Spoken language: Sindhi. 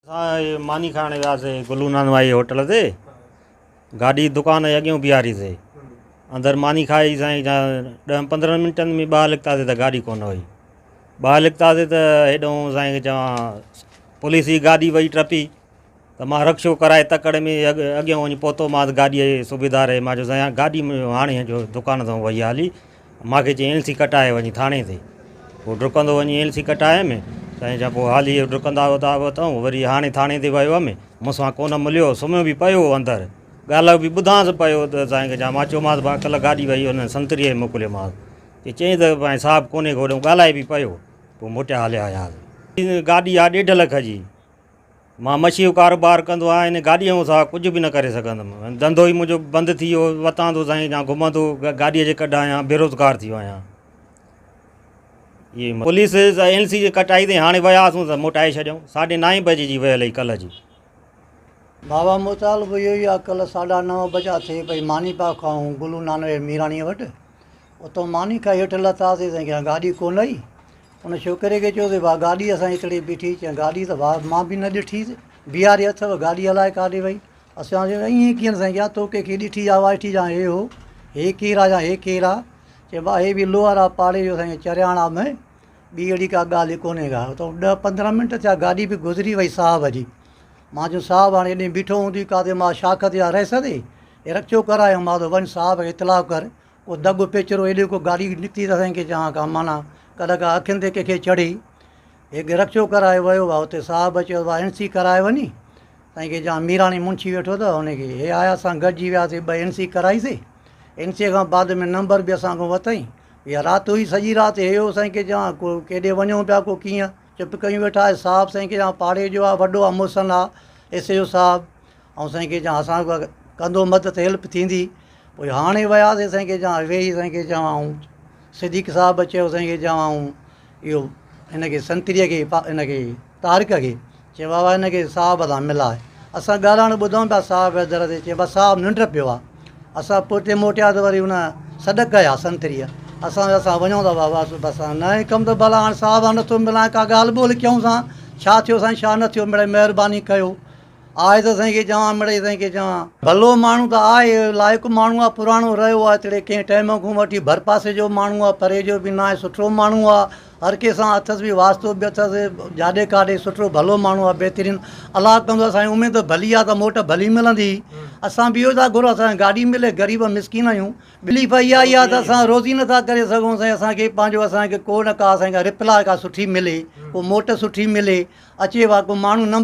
اسان ماني کائڻ وياسي گلو نانوائي هوٽل تي گاڏي دڪان جي اڳيون بيهاريسي اندر ماني کائي سائين ڏهن پندرهن منٽن ۾ ٻاهر نڪتاسي ته گاڏي ڪونه هئي ٻاهر نڪتاسي ته هيڏو سائين چوان پوليس جي گاڏي وئي ٽپي ته مان رڪشو ڪرائي تڪڙ ۾ اڳيان وڃي پهتومانس گاڏيء جي صوبيدار جي مان چيو سائين گاڏي هاڻي جو دڪان تان وئي هلي مان کي چيائين ايل سي ڪٽائي وڃي ٿاڻي تي. پوء ڊڪندو وڃي ايل سي ڪٽايم. سائين چيائين پوء هالي ڊڪندا وتا وتئون وري هاڻي ٿاڻي تي ويو هيم. مون سان ڪونه مليو. سمهيو به پيو هو اندر. ڳالهه به ٻڌانس پيو ته سائين کي چيائين مان چيومانس ڀاء ڪلهه گاڏي وئي ان سنتريء کي موڪليومانس. چيائين ته سائين صاحب ڪونهي ڪو هوڏانهن ڳالهائي به پيو. پوء موٽيا هليا آياسين. گاڏي آ ڏيڍ لک جي. مان مڇي جو ڪاروبار ڪندو آهيان ان گاڏيء کان سواء ڪجهه به نه ڪري سگهندم ڌنڌو ئي منهنجو بند ٿي ويو وتان ٿو سائين يا گهمندو گاڏيء جي ڪڍ آهيان بيروزگار ٿي ويو آهيان اهي پوليس ايل سي جي ڪٽائي تي هاڻي وياسون ته موٽائي ڇڏيائون ساڍي نائين بجي جي ويل هئي ڪلهه جي. بابا مطالبو اهو ئي آ ڪلهه ساڍا نو بجا ٿئي پئي ماني پيا کائون گلو نانوي ميراڻيء وٽ اتان ماني کائي هيٺ لٿاسين سائين ڪيان گاڏي ڪونه هئي ان ڇوڪري کي چيوسين ڀاء گاڏي اسان جي هتڙي بيٺي چيائين گاڏي ته ڀاء مان به نه ڏٺي بيهاري اٿو گاڏي الائي ڪاڏي وئي اسان چيو ائين ڪيئن سائين ڪيان تو ڪنهن کي ڏٺي يا وائٺي يا هي هو هي ڪير آ يا هي ڪير آ چي ڀاء هي به لوهر آ پاڙي جو سائين چرياڻ آ ۾ ٻي اهڙي ڪا ڳالهه ڪونهي ڪا ته ڏهه 15 منٽ ٿيا گاڏي به گذري وئي صاحب جي مان چيو صاحب هاڻي هيڏي بيٺو هوندي ڪاٿي مان شاخ تي يا رهس تي رڪشو ڪرايو مان ته وڃ صاحب کي اطلاع ڪر ڪو دڳ پيچرو ايڏي ڪو گاڏي نڪتي ته اسان کي چوان ڪا معنيٰ ڪڏهن ڪا اکين تي ڪنهن کي چڙهي هڪ رڪشو ڪرائي ويو ڀاء اتي صاحب چيو ڀاء اين سي ڪرائي وڃي سائين کي چوان ميراڻي منشي ويٺو اٿو ان کي هي آيا اسان گڏجي وياسي ٻه اين سي ڪرائيسي اين سي کان بعد ۾ نمبر به اسان کان ورتائين اها رات هئي سڄي رات هي هو سائين کي چوان ڪو ڪيڏي وڃون پيا ڪو ڪيئن چپ ڪيون ويٺا آهي صاحب سائين کي چوان پاڙي جو آهي وڏو آهي محسن آهي ايس ايڇ او صاحب ۽ سائين کي چوان اسان کان ڪندو مدد هيلپ ٿيندي پوء هاڻي وياسي سائين کي چوان ويهي سائين کي چوان آئون صديق صاحب چيو سائين کي چوان آئون اهو هن کي سنتريء کي هن کي طارق کي چي بابا هن کي صاحب سان ملاء اسان ڳالهائڻ ٻڌون پيا صاحب جي در تي چي بس صاحب ننڊ پيو آ اسان پوئتي موٽيا ته وري هن سڏ ڪيا سنتريء اسان اسان وڃون ٿا بابا بس نه هي ڪم ته ڀلا هاڻي صاحب سان نٿو ملان ڪا ڳالهه ٻولهه ڪيون سان ڇا ٿيو سائين ڇا نه ٿيو مڙئي مهرباني ڪيو آء ته سائين کي چوان مڙئي سائين کي چوان. ڀلو ماڻهو ته آهي، لائق ماڻهو آ، پراڻو رهيو آ، هتڙي ڪنهن ٽائيم کان وٺي ڀرپاسي جو ماڻهو آ، پري جو به ناهي، سٺو ماڻهو آ، هر ڪنهن سان اٿس به واسطو به اٿس، جاڏي ڪاڏي سٺو ڀلو ماڻهو آ، بهترين الله ڪندو اسان جي اميد ڀلي آ ته موٽ ڀلي ملندي، اسان به اهو ٿا گهرون اسان کي گاڏي ملي، غريب مسڪين آهيون، تڪليف اها ئي آ ته اسان روزي نٿا ڪري سگهون سائين اسان کي پنهنجو اسان کي ڪو نه ڪا اسان کي رپلاء ڪا سٺي ملي، ڪو موٽ سٺي ملي، اچي وا ڪو ماڻهو نه.